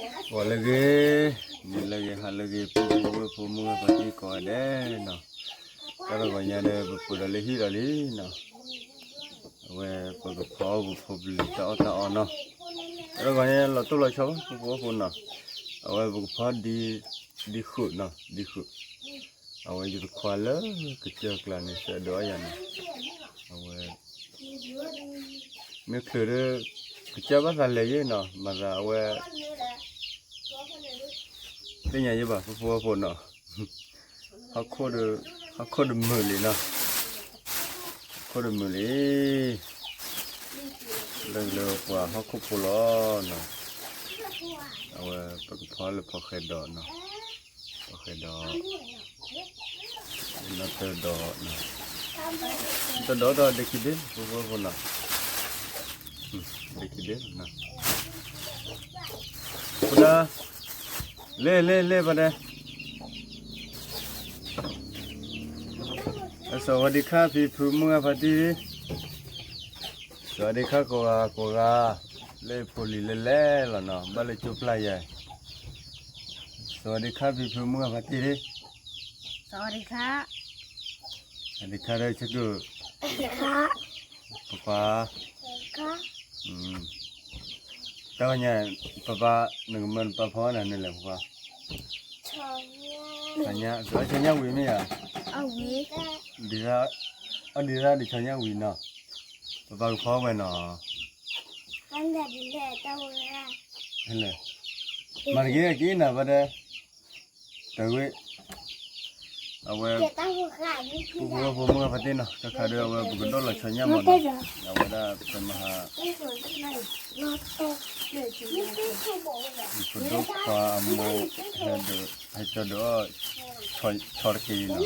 ဂီၤလၢအဂ့ၤ, နံၤလၢအဂ့ၤ, ဟါလၢအဂ့ၤ, ပုၢ်ဖိဝဲၢ်ဖိ မုၢ်ဂၢ်ဖါတံၢ်ကိးဂၤဒဲးနီၤ, တၢ်တဂီၤညါဒီး ပပှဲၤဒီးလၢဟံၣ်ဒီးလံနီၤ, အဝဲပကဖီပဖိပလံၤတၢ်အီၣ်တၢ်အီနီၤ, တၢ်တဂီၤညါလီၤတိၢ်လီၤဆီဘၣ် ပုၢ်ဖိဝဲၢ်ဖိနီၤ, အဝဲပကဖီဒ်ဃုာ်နီၤ, ဒ်ဃုာ်, အဝဲယတခွါလၢကစၢၢ်ကျါန့ၣ် စၢဒုးအီၣ်ယၤနီၤ, အဝဲ မ့ၢ်ချုးဒီး ကစၢၢ်ဘၣ်သးလဲၤယဲနီၤ, မၤသးအဝဲ သ့ၣ်ညါယဲဘၣ် ပုၢ်ဖိဝဲၢ်ဖိနီၤ, ဟီၣ်ခိၣ်ဒီးမုာ်လံနီၤ, ဟီၣ်ခိၣ်ဒီးမုာ်လံ, လၢလၢပှၤဟီၣ်ခိၣ်ဖိလီၤနီၤ, အဝဲပကဖီလၢဖီဃဲဒီးနီၤ, ဖီဃဲဒီး နီၢ်တၢ်ဒီး, တၢ်ဒီးဒီးဒ့ခံဒ့ ပုၢ်ဖိဝဲၢ်ဖိနီၤ, ဒ့ခံဒ့နီၤ, ဖိဒါ, လဲၤလဲၤလဲၤပှၤဒဲး, အစဝၤဒံခါ ဖံဖုမုၢ်ဂၢ်ဖါတံၢ်, စဝၤဒံခါကိးဂၤကိးဂၤ, လၢဖိလံၤလဲၤလဲၤလီၤနီၤ, ဘၣ်လၢကၠိပျၢ်ယၤ, စဝၤဒံခါ ဖံဖုမုၢ်ဂၢ်ဖါတံၢ်, စဝၤဒံခါ, စဝၤဒံခါဒီးဆၢကုၢ်, ပပၢ်, တၢ်ဝဲညါ, ပပၢ်, နကမၢနပၢ်ဖီနၤန့ၣ်လဲၣ်ပပၢ်, ဆီညါ, ဆီညါဝံၤမ့ၢ်ဧါ, ဒ်, အဒ်သၣ်ဒ်ဆီညါဝံၤနီၤ, ပပၢ်ကဖီဝဲနီၤ, လဲၣ်, မၤတက့ၢ်က့ၤနၤဘၣ်ဒဲး, တဝဲ, အဝဲ, ပုၢ်ဖိဝဲၢ်ဖိ မုၢ်ဂၢ်ဖါတံၢ်နီၤ, တခါဒီးအဝဲပကဒီၣ်လီၤဆီညါမးနီၤ, အဝဲဒၣ်ပမၤဟး ယဖိဒိၣ်ခွါအမိၢ်, ဟဲကၠီဒီး, ဆီတက့ၢ်နီၤ,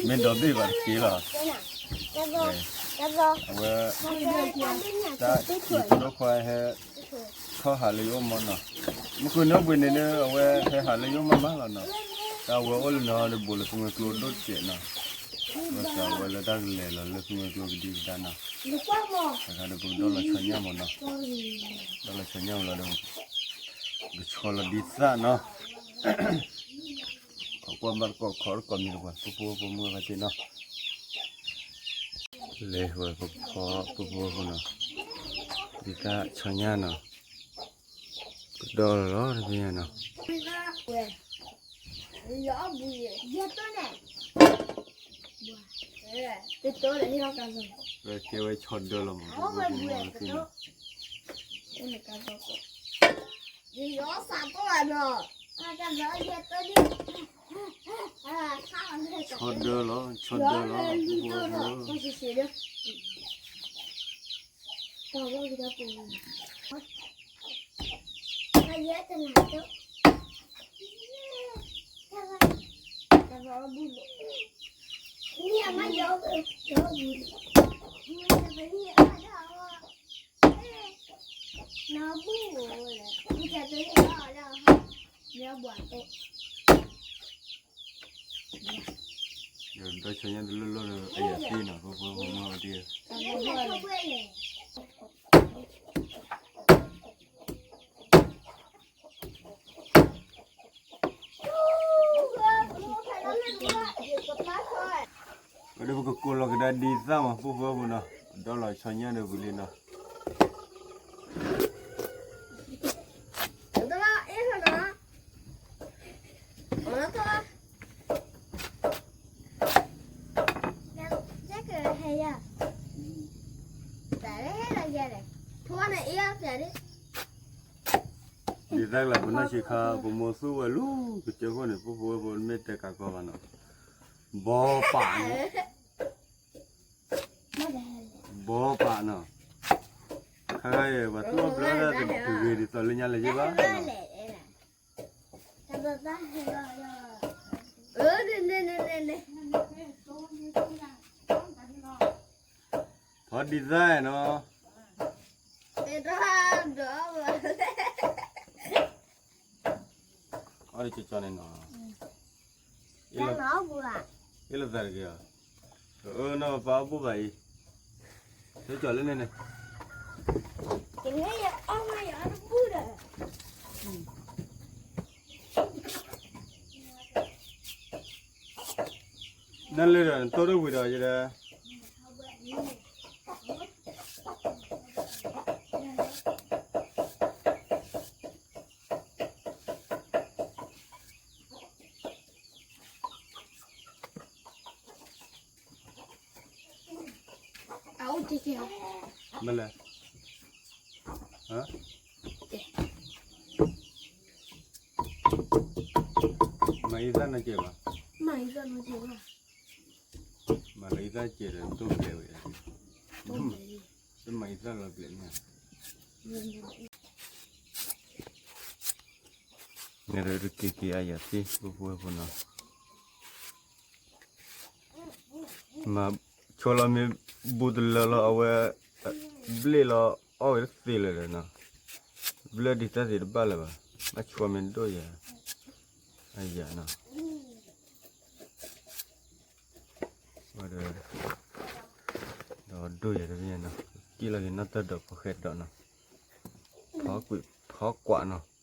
မ့ၢ်ဒီဘ့ၣ်ဘၣ်တက့ၢ်လီၤ, အဝဲ, တၢ်ယဖိဒိၣ်ခွါဟဲ, ဆီဟးလၢယအိၣ်မးနီၤ, မုၢ်ဃုနၢ်ပှ့ၤန့ၣ်ဒီး အဝဲဟဲဟးလၢယအိၣ်မးမးလီၤနီၤ, တၢ်ဝဲအိၣ်လၢနီၤဒီးဘူးလၢသူမွဲကျိဒိၣ်တစဲးနီၤ, ဘၣ်ဆၣ်အဝဲလၢတၢ်ကလဲၤလီၤလၢသူမွဲကျိကဒံကဒါနီၤ, တခါဒီးပကဒီၣ်လီၤဆီညါမးနီၤ, ဒီၣ်လီၤဆီညါမးလီၤဒီး ကဆီလီၤဒ်သၣ်နီၤ, ခိးကွၢ်ဘၣ်တကိး ခိးတကိးမံၤတပှၤ ပုၢ်ဖိဝဲၢ်ဖိ မုၢ်ဂၢ်ဖါတံၢ်နီၤ, လဲၤဝဲပကဖီ ပုၢ်ဖိဝဲၢ်ဖိနီၤ, ဒ်တၢ်ဆီညါနီၤ, ကဒီၣ်လီၤလီၤတသ့ၣ်ညါနီၤ, ကဲဝဲဆီဒၢလီၤမး ပုၢ်ဖိဝဲၢ်ဖိနီၤ, ဆီဒၢလီၤ ဆီဒၢလီၤ ပုၢ်ဖိဝဲၢ်ဖိ, ဒီးဆီညါတလိၣ်လိၣ်ဒီး အယၤသ့နီၤ ပုၢ်ဖိဝဲၢ်ဖိမုၢ်ဂၢ်ဖါတံၢ်, ဒီးပကကိးလီၤကဒါဒ်သၣ်မး ပုၢ်ဖိဝဲၢ်ဖိနီၤ, ဒီးလီၤဆီညါဒီးပူၤလံနီၤ. ဒ်သၣ်လၢပနီၢ်ဆံးခါ ပမိၢ်သူဝဲလူၤ ကစၢၢ်ခိၣ်န့ၣ် ပုၢ်ဖိဝဲၢ်ဖိ မ့ၢ်တဲကးကီဘၣ်နီၤ, ဘီပာ်န့ၣ် ဘီပာ်နီၤ, ခါခါအံၤ ပှၤသူၣ်အိၣ်ဘျၢတၢ်တဂ့ၤဒ်သိးလၢညါလၢၤဘၣ်, ဖီဒ်သၣ်နီၤ, အီၣ်ဒ်ကၠီကၠီန့ၣ်နီၤ, အ့ၣ်လိာ်သးတဂ့ၤ, အၢ နီၢ်ပၢ်အီၣ်ဘိၣ်ဘၣ်အံၤ, ကၠီလၢန့ၣ်န့ၣ်, တမ့ၢ်ယအီၣ်မးယအီၣ်တဘူၣ်ဒီး, နလဲၤဒီး နတိၢ်တဝံၤဒီးယဲဒၣ် မ့ၢ်လဲၣ်, မၤအံသၣ်နီၢ်ကဲဘၣ်, မၤလၢအံသၣ်ကဲဒီးတိၢ်ပျဲဝဲ, တမၤအံသၣ်လီၤပျဲန့ၣ်, နတက့ၤက့ၤအယၤသ့ ဖိဖိဖိနီၤ. မၤဆိလီၤမ့ၢ်ဘူးတလၢလီၤ အဝဲ ဘျ့ၣ်လီၤ အီၣ်ဝဲတသ့လၢၤဒီးနီၤ, ဘျၢၣ်ဒ်တၢ်သ့တဘၣ်လၢၤဘၣ်, ဘၣ်ဆိမ့ၢ်ဒိၣ်ယၤ, အယၤနီၤ, ဝဲဒီး ဒီးဒိၣ်ယၤတဘ့ၣ်နီၤ, က့ၣ်လီၤက့ၤနီၢ်တၢ်ဒီးဖီဃဲဒီးနီၤ, ဖီကွံာ်ဖီကွၢ်နီၤ.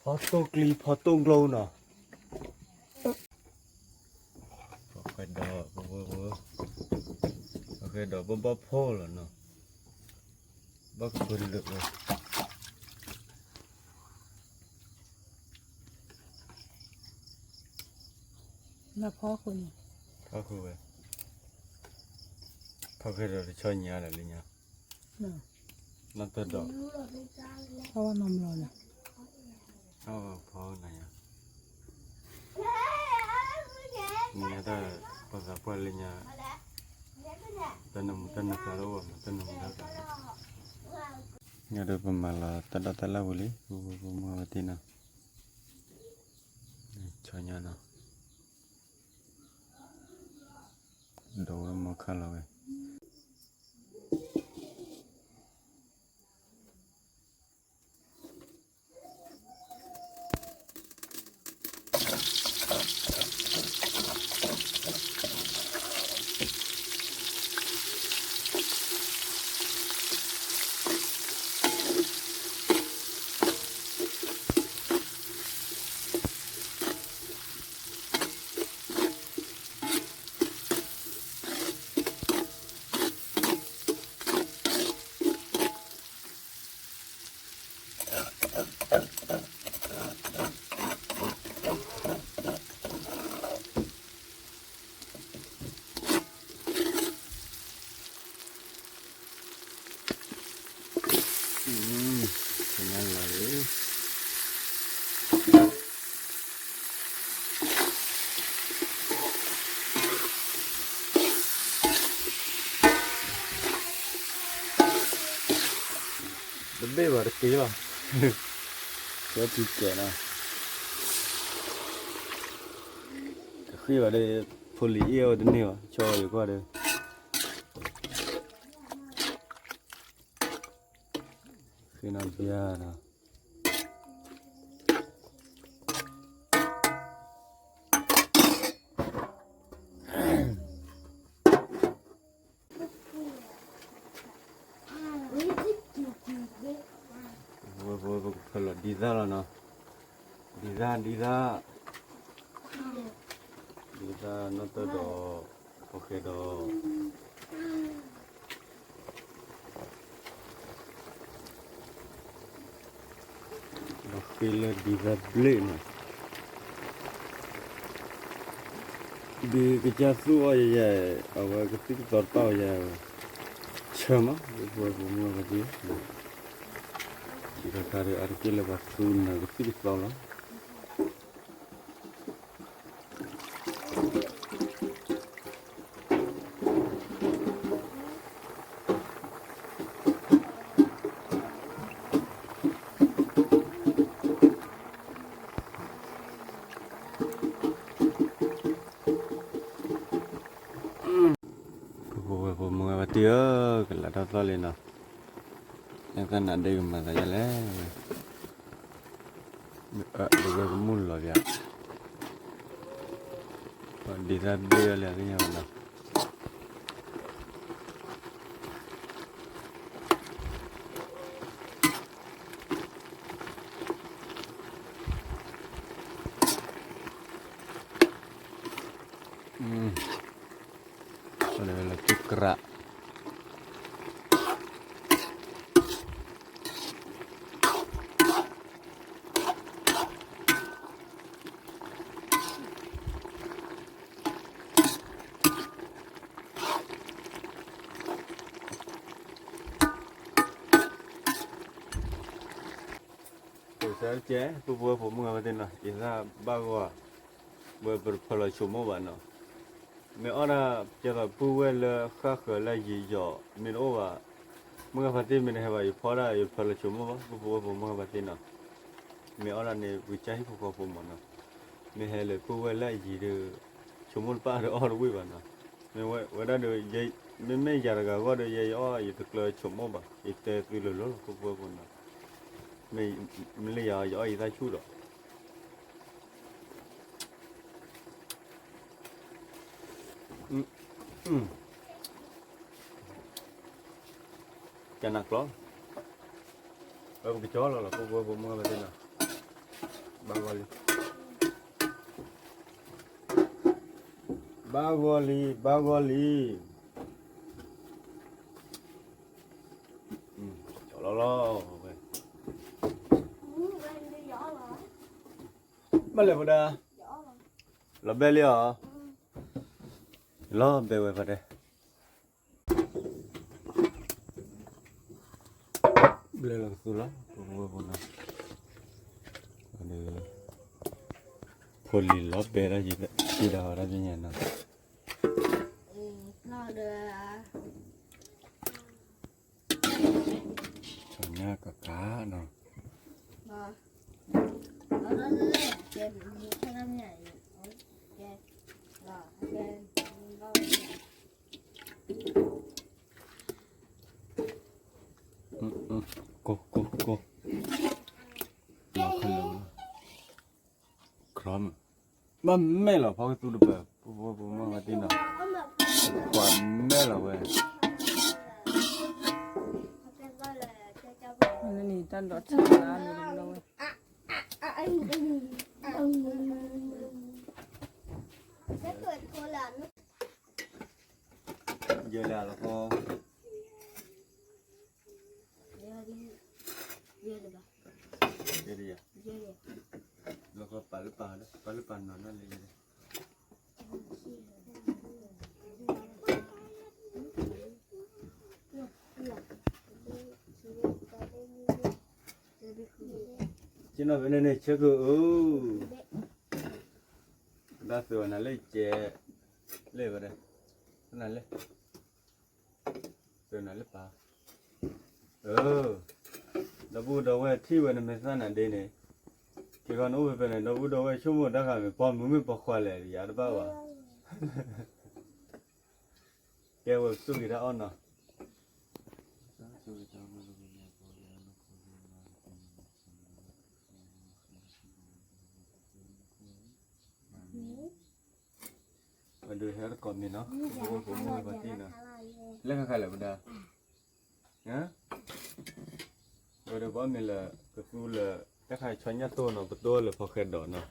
ဖီတိၢ်ကျံ ဖီတိၢ်ကျိနီၤ, ဖီဃဲဒီး ဖီဃဲဒီး ဘၣ်ဘၣ်ဖီလီၤနီၤ, ဘၣ်ကပၢၤလၢာ်ဝဲ, ဖီဃဲဝဲ, ဖီဃဲဒီးတဆီညါလၢညါ နီၢ်တၢ်ဒီး, ဖီနၤယၤ, နတၢ်ပှၤသးပှၢ်လၢညါ, တၢ်နမူတၢ်နသးလၢဝဲမး တၢ်နမူတၢ်သးလၢ, ညါဒီးပမၤလီၤတၢ်ဒီးတၢ်လၢ်ဝံၤလံ ပမၤဝဲတ့ၢ်နီၤ, ဆီညါနီၤ, ဒီးဝဲမီၤခါလီၤဝဲ တဘ့ၣ်ဘၣ်တက့ၢ်လီၤ, ကဲထံကဲးနီၤ, တဃ့ဘၣ်ဒီး ဖိလံၤအ့ၣ်အီၤတန့ၢ်ဘၣ် ဆီယကွၢ်ဒီး ဃ့နီၢ်ဘျါနီၤ. ပကဖၢလီၤဒ်သၣ်လီၤနီၤ, ဒ်သၣ် ဒ်သၣ်, ဒ်သၣ်နီၢ်တၢ်ဒီး ပဃဲဒီး ဒီးဃ့လၢဒ်သၣ်ဘျ့ၣ်နီၤ, ဒ်ကစၢ်သူၣ်အီၣ်ယဲယဲ အဝဲကသံၣ်ကသီတပာ်ဝဲယဲ, ဆၢမး ပဝဲပမုၢ်ဂၤဒ်, တခါဒီးအါတက့ၢ်လၢပှၤသူနၤကသံၣ်ကသီလီၤ. ပဝဲပမုၢ်ဂၤပတံၤဧၢ, ကလၤထီၣ်သီလံနီၤ, နသးနၤဒ့ကမၤသးယဲလဲၣ်, ပဝဲပမုၢ်လီၤပျါ, ဒ်သၣ်ဘျ့ၣ်လၢအသ့ၣ်ညါဝဲနီၤ. ပ လၢကကြး ပစးကဲ ပုၢ်ဖိဝဲၢ်ဖိမုၣ်ဂၤဖါတံၢ်နီၤ ယသးဘၣ်ဂီၤ ဝဲပတဖၢလီၤဆိကမိၣ်ဘၣ်နီၤ မ့ၢ်အီၣ်ဒၣ် ကဲသိးပုၢ်ဝဲၢ်လၢဃၣ်ဃၢၤလၢယံာ်ယီၤ မ့ၢ်တအိၣ်ဘၣ် မုၣ်ဂၤဖါတံၢ်မ့ၢ်တဟဲဘၣ် ယဖီဒၣ်ယတဖၢလီၤဆိကမိၣ်ဘၣ် ပုၢ်ဖိဝဲၢ်ဖိမုၣ်ဂၤဖါတံၢ်နီၤ မ့ၢ်အီၣ်ဒၣ်န့ၣ် ပကစၢ်ဟံၣ်ဖိဃီဖိမးနီၤ မ့ၢ်ဟဲလၢပုၢ်ဝဲၢ်လၢအယံာ်ဒီး ဆိကမိၣ်တပၣ်ဒီးအီၣ်တဝံၣ်ဘၣ်နီၤ မ့ၢ်ဝဲဒၣ်ဒီး မ့မ့ၢ်ယၤတဂၤအဂီၢ်ဒီး ယဲယအီၣ်ယတကျၢၤဆိကမိၣ်ဘၣ် ယတဲသုလိၤလိၤလီၤ ပုၢ်ဖိဝဲၢ်ဖိနီၤ မ့ၢ်လၢယၤယအီၣ်ယသၣ်ဆူၣ်ဒီး ကနၣ်ကျီ ပကကၠီလီၤလီၤ ပုၢ်ဖိဝဲၢ်ဖိမုၣ်ဂၤဖါတံၢ်နီၤ ဘၣ်ဂီၤလံ ဘၣ်ဂီၤလံ ဘၣ်ဂီၤလံ ကၠီလီၤလီၤ ဝဲ ဘၣ်လဲၤဖိဒါ လီၤဘဲလံအီၤ လီၤဘဲဝဲဖါတဲ ဘျဲလီၤကသူလီၤ ပဝဲဖိနီၤ ဖိလံၤလီၤဘဲဒၣ်ယံၤ ယံၤဒၣ်ဝဲဒၣ်ပညါနီၤ ဆီညါကကးနီၤ ကိၢ်ကိၢ်ကိၢ် ခီမး ဘၣ်မဲာ်လီၤဖီကသူတပၢၤ ပဖိပမုၣ်ဂၤတံၢ်နီၤ ကွၢ်မဲာ်လီၤဝဲ န့ၣ်တၢ်ဒိးထံၣ်လၢန့ၣ်လီၤဝဲ ယဲလၢလီၤခီ ယဲလၢ လီၤခီပာ်လၢပာ်လၢ ပာ်လၢပာ်နီၤနီၤလၢယဲလၢ ကနီၤဖဲန့ၣ်န့ၣ် ဆၢကအိၣ် ဒၣ်သုးဝဲနၤလၢကဲ လၢဝဲဒၣ် နၤလၢ သုးနၤလၢပၢ် အၢ ဒီပုၢ်ဒီဝဲၢ်ထံၣ်ဝဲနမဲာ်သၣ်နၤဒ့န့ၣ် ကဲခီနအိၣ်ဖဲဖဲန့ၣ် ဒီပုၢ်ဒီဝဲၢ်ဆိကမိၣ်တၢ်ဃာ်မ့ၢ်ပှၤမုာ်မ့ၢ်ပှၤခွါလဲၣ် ယၤတဘၣ်ဘၣ် ကဲဝဲပသူၣ်က့ၤတၢ်အီၣ်နီၤ ပဒုးဟဲတကိးမံၤနီၤ ပဖိပမုၣ်ဂၤဖါတံၢ်နီၤ လၢခါခါလၢာ်ပဒါ ဝဲဒီးပအီၣ်မ့ၤလၢ ကသူလၢ တၢ်ခါဆီညၣ်တိၢ်နီၤ ပတိၢ်လၢဖီဃဲဒီးနီၤ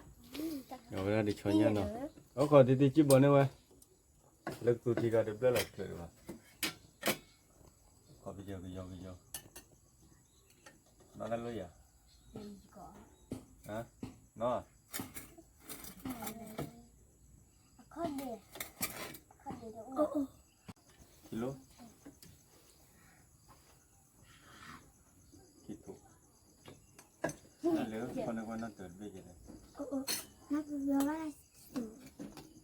အဝဲဒၣ်ဒ်ဆီညၣ်နီၤ အိၣ်ခိးတံၢ်တံၢ်ကံၢ်ဘီန့ၢ်ဝဲ လၢကသူထံကဒီးပျဲၢ်လီၤတချုးဘၣ် ခီပယီၤကယီကယီ နီၢ်တၢ်လိၣ်ယၤ နီ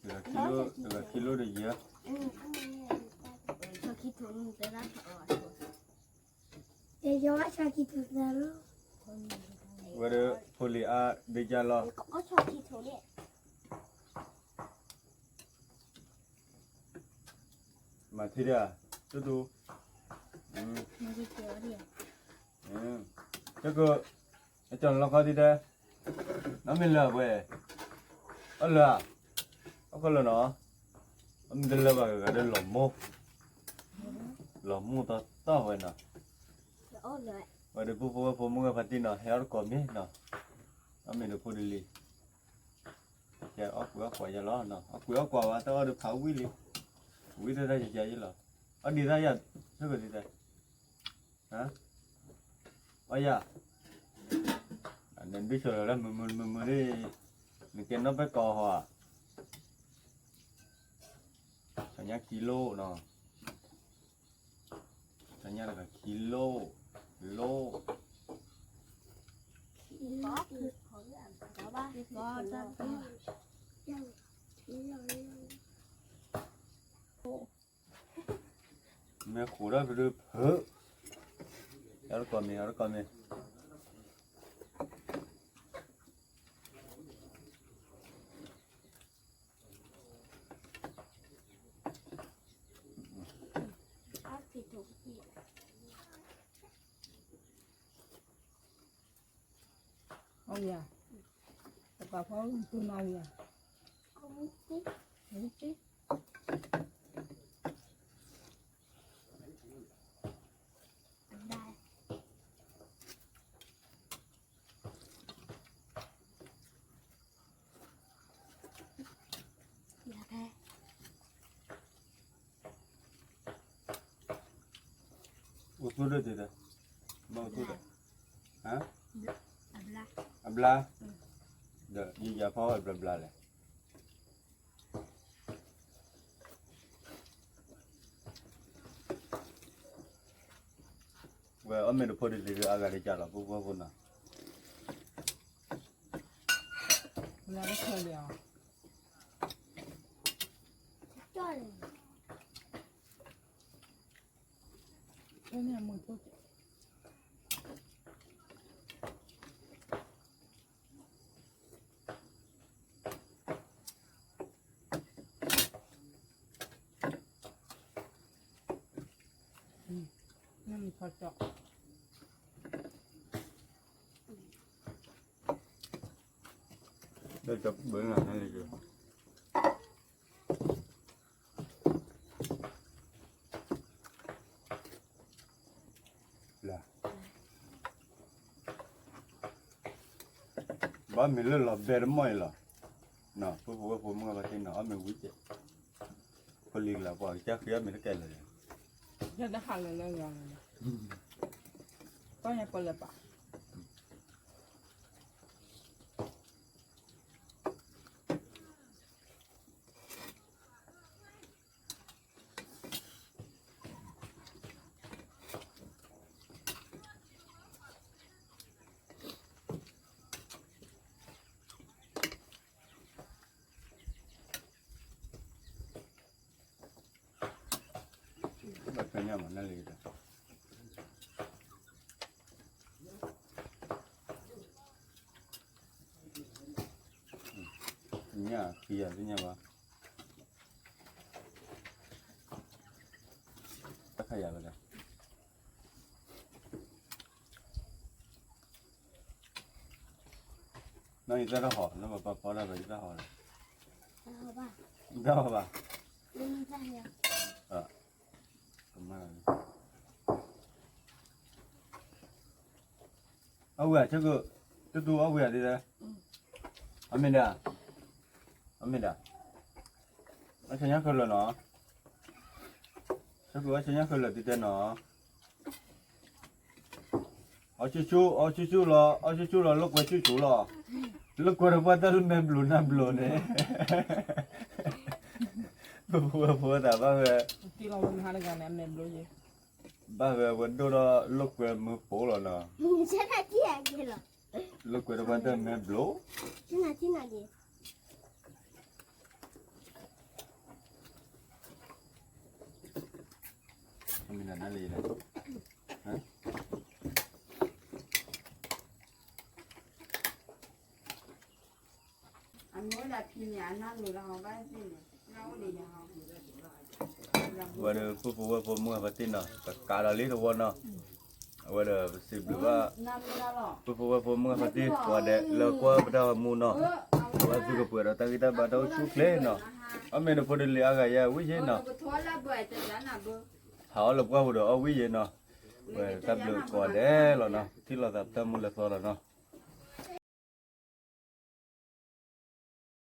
ၢ် ခံလိ ခံထိ လၢခီန့ၣ်ကွၢ်နီၢ်တၢၤတဘ့ၣ်ကဲလဲၣ် ခံလိ ခံလိဒီးယဲ ဝဲဒီးဖိလံၤအါဒ့ကၢ်လီၤ မၤထံဒၣ် တူတူ တက အကၠီလီၤခီဒံးတဲ နီၢ်မ့ၢ်လၢာ်ဝဲ အလၢာ် အကလၢာ်နီၤ အမ့ၢ်တလၢာ်ဘၣ်ဂၤဂၤဒီးလီၤမိၢ် လီၤမိၢ်တီတီဝဲနီၤ ဝဲဒီးပုၢ်ဖိဝဲၢ်ဖိမုၣ်ဂၤဖါတံၢ်နီၤ ဟဲအီၣ်တကိးမ့ၤနီၤ အမ့ၢ်ဒီးဖိဒ်လံ အီၣ်ကွံာ်အီၣ်ကွၢ်ယဲလီၤ, အီၣ်ကွံာ်အီၣ်ကွၢ်ဝဲ တအီၣ်ဒီးဖးဝံၣ်လံ, ဝံၣ်တၢ်တၢ်ယယဲလီၤ, အီၣ်ဒံးတၢ်ယၤ, ဆၢကဒံးတၢ်, အီၣ်ယၤ, နဒုးဆိလၢမုာ်မုာ်မုာ်မုာ်ဒ်, နကဲနီၣ်ပဲၣ်ကီးဟီဧါ, ခညါခံလိၣ်နီၤ, ခညါတဂၤခံလိၣ်, လိၣ် မ့ၢ်ဃိးဒီးဖုဒုဖု, အတကီၢ်မ့ၢ်, အတကီၢ်မ့ၢ်. အဝံၤဧါ, တပာ်ဖီတူၢ်နီၣ်ဝံၤဧါ, အိၣ်သူၣ်ဒၣ်တ့ၢ်ဒီး, မ့ၢ်အိၣ်သူၣ်ဒီး, အဘျါ, ဒီးယယၤဖီအဘျါဘျါလဲၣ်. ဝဲအီၣ်မ့ၢ်တဖိဒ်သိးအဂၤတကးလီၤ ပှၤဖိနီၤ. ဘၣ်မ့ၢ်လၢလီၤဘဲတမီၢ်အံၤလီၤ. ပဖိဝဲၢ်ဖိမုၢ်ဂၤဘၣ်သ့ၣ်နီၤ အီၣ်မ့ၢ်ဝံၤကဲး, ဖိလံၤကလၤပှၤကစၢ်ဃ့အီၣ်မ့ၢ်တကဲလၢာ်, ယတဟးလၢလၢယၤလၢ, ပှၤညါပၢလၢပာ် ဘၣ်ဖဲညါမးနၢ်လံ, ညၣ်ခံဂၤသ့ၣ်ညါဘၣ်, တၢ်ခါယၤလီၤ, နီၢ်ယသၢ်တဟီၣ် လၢပပာ်ဖီတၢ်ဖဲယသၢ်ဟီၣ်လီၤ, ယသၢ်ဟီၣ်ဘၣ်, အဝဲဆၢက, တတူၢ်အဝဲဒ်လဲၣ်, အမ့ၢ်ဒၣ်, အမ့ၢ်ဒၣ်, အဆညါခဲလၢာ်နီၤ, ဆၢကဝဲဆညါခဲလၢာ်ဒ်တဲနီၤ, အီၣ်ဆူၣ်ဆူၣ်, အီၣ်ဆူၣ်ဆူၣ်လီၤ, အီၣ်ဆူၣ်ဆူၣ်လီၤ လိာ်ကွဲဆူၣ်ဆူၣ်လီၤ, လိာ်ကွဲတပှၢ်တၢ်လၢမဲာ်ဘျိးနၢ်ဘျိးန့ၣ်, ပဖိဝဲၢ်ဖိသးဘၣ်ဝဲ, ဘၣ်ဝဲဝဲဒိၣ်ဒီးလိာ်ကွဲမုာ်ပိာ်လီၤနီၤ, လိာ်ကွဲတပှၢ်တၢ်မဲာ်ဘျိး မ့ၢ်နၤလံ, ဝဲဒီး ပဖိဝဲၢ်ဖိမုၢ်ဂၤဖါတံၢ်နီၤ ကကးဒီးလံတဝီနီၤ, အဝဲဒီးပစံးဘျုးဘၣ် ပဖိဝဲၢ်ဖိမုၢ်ဂၤဖါတံၢ်ကိးဂၤဒဲး လၢကွၢ်ပတၢ်ဂီၤမူနီၤ, အဝဲသုကပှဲၤဒီးတၢ်ဂံၢ်တၢ်ဘါတၢ်အိၣ်ဆူၣ်ချ့နီၤ, အီၣ်မ့ၢ်တဖိတလံၤအါဂၤယဲဝံၣ်ယဲနီၤ, ဟးအီၣ်လၢပှၢ်ပူၤဒီးအီၣ်ဝံၣ်ယဲနီၤ, ဝဲတၢ်ဘျုးကိးဂၤဒဲးလီၤနီၤ, ထံၣ်လိာ်သးပတၢ်မူလၢသီလီၤနီၤ.